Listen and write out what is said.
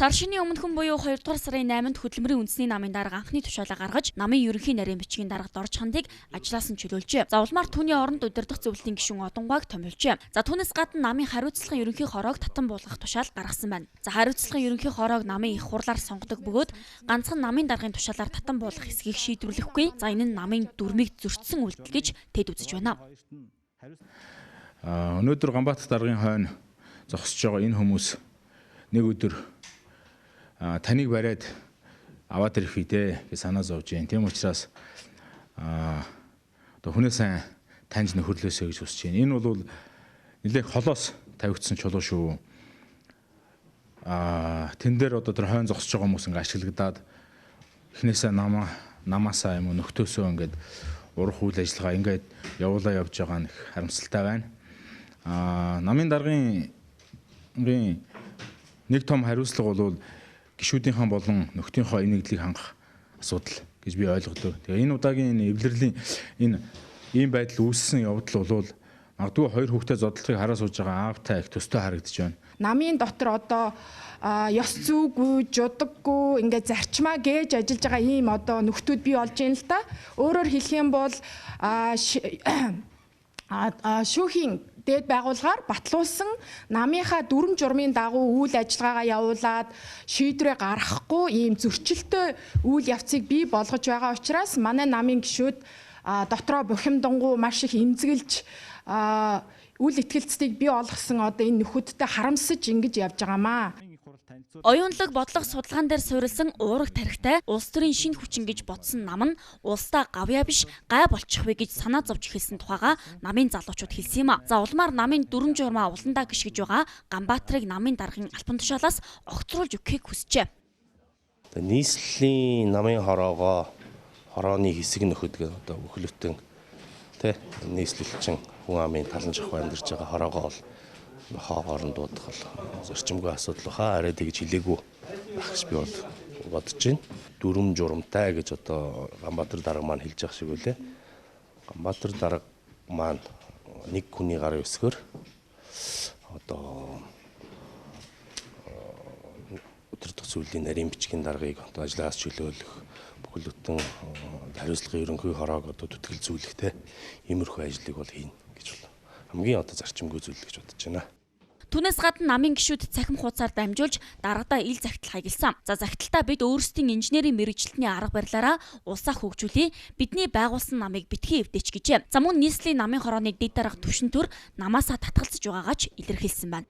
Сар шинийн өмнөхөн буюу 2 дугаар сарын 8-нд хөдөлмөрийн үндэсний намын дарга анхны тушаалаа гаргаж, намын ерөнхий нарийн бичгийн дарга Доржхандыг ажлаас нь чөлөөлжээ. За, улмаар түүний оронд удирдах зөвлөлийн гишүүн Одонгуаг томилжээ. За, түүнээс гадна намын хариуцлагын ерөнхий хороог татан буулгах тушаал гаргасан байна. За, хариуцлагын ерөнхий хороог намын их хурлаар сонгодог бөгөөд ганцхан намын даргын тушаалаар татан буулгах хэсгийг шийдвэрлэхгүй. За, энэ нь намын дүрмийг зөрчсөн үйлдэл гэж тэд үзэж байна. Өнөөдөр Ганбаатар даргын хойно зогсож байгаа энэ хүмүүс нэг өдөр таныг бариад аваад ирэх үү гэж санаа зовж байна. Тийм учраас одоо хүнээ сайн таньж нөхөрлөөсэй гэж хүсэж байна. Энэ бол нэлээх холоос тавигдсан чулуу шүү. Тэн дээр одоо тэр хойно зогсож байгаа хүмүүс ингээ ашиглагдаад эхнээсээ намаасаа юм уу нөхдөөсөө ингээд урах үйл ажиллагаа ингээд явуулаа явж байгаа нь их харамсалтай байна. Намын даргын нэг том хариуцлага бол гишүүдийнхээ болон нөхдийнхөө эв нэгдлийг хангах асуудал гэж би ойлгодог. Тэгээ энэ удаагийн энэ эвлэрлийн энэ ийм байдал үүссэн явдал бол магадгүй хоёр хүүхдээ зодтолтыг хараа сууж байгаа аавтай их төстэй харагдаж байна. Намын дотор одоо ёс зүйгүй, жудаггүй, ингээд зарчмаа гээж ажиллаж байгаа ийм одоо нөхдүүд бий болж байна л да. Өөрөөр хэлэх юм бол шүүхийн дээд байгууллагаар батлуулсан намынхаа дүрэм журмын дагуу үйл ажиллагаагаа явуулаад шийдвэрээ гаргахгүй ийм зөрчилтэй үйл явцыг бий болгож байгаа учраас манай намын гишүүд дотроо бухимдангуу маш их эмзэгэлж үл итгэлцдийг бий болгосон одоо энэ нөхөдтэй харамсаж ингэж явж байгаамаа. Оюунлаг бодлого судалгаан дээр суурилсан уураг тархитай улс төрийн шинэ хүчин гэж бодсон нам нь улсдаа гавьяа биш гай болчих вэ гэж санаа зовж эхэлсэн тухайга намын залуучууд хэлсэн юм а. За, улмаар намын дүрэм журмаа уландаа гიშгэж байгаа Ганбаатарыг намын даргын албан тушаалаас огцруулж өгөхийг хүсжээ. Нийслэлийн намын хороогоо хорооны хэсэг нөхөд гэх одоо бүхлөтөн тэ нийслэлчин хүн амын талан жохоо амьдарч байгаа хороогоо бол хоогоор нь дуудах бол зарчимгүй асуудал баха. Арай тэгж хэлээгүй байх гэж би бол бодож байна. Дүрэм журамтай гэж одоо Ганбаатар дарга маань хэлж явах шиг үлээ. Ганбаатар дарга маань нэг хүний гарын өсгөр одоо удирдах зүйлийн нарийн бичгийн даргаыг одоо ажлаас чөлөөлөх, бүхэл бүтэн хариуцлагын ерөнхий хороог одоо зүтгэлзүүлэх те иймэрхүү ажлыг бол хийнэ гэж бол хамгийн одоо зарчимгүй зүйл гэж бодож байна. Түүнээс гадна намын гишүүд цахим хуудасаар дамжуулж даргадаа ил захидал хаягдсан. За, захидалтаа бид өөрсдийн инженерийн мэргэжилтний арга барилаараа улсаа хөгжүүлье. Бидний байгуулсан намыг битгий эвдээч гэжээ. За, мөн нийслэлийн намын хорооны дэд дарга Төвшин төр намаасаа татгалзаж байгаагаа ч илэрхийлсэн байна.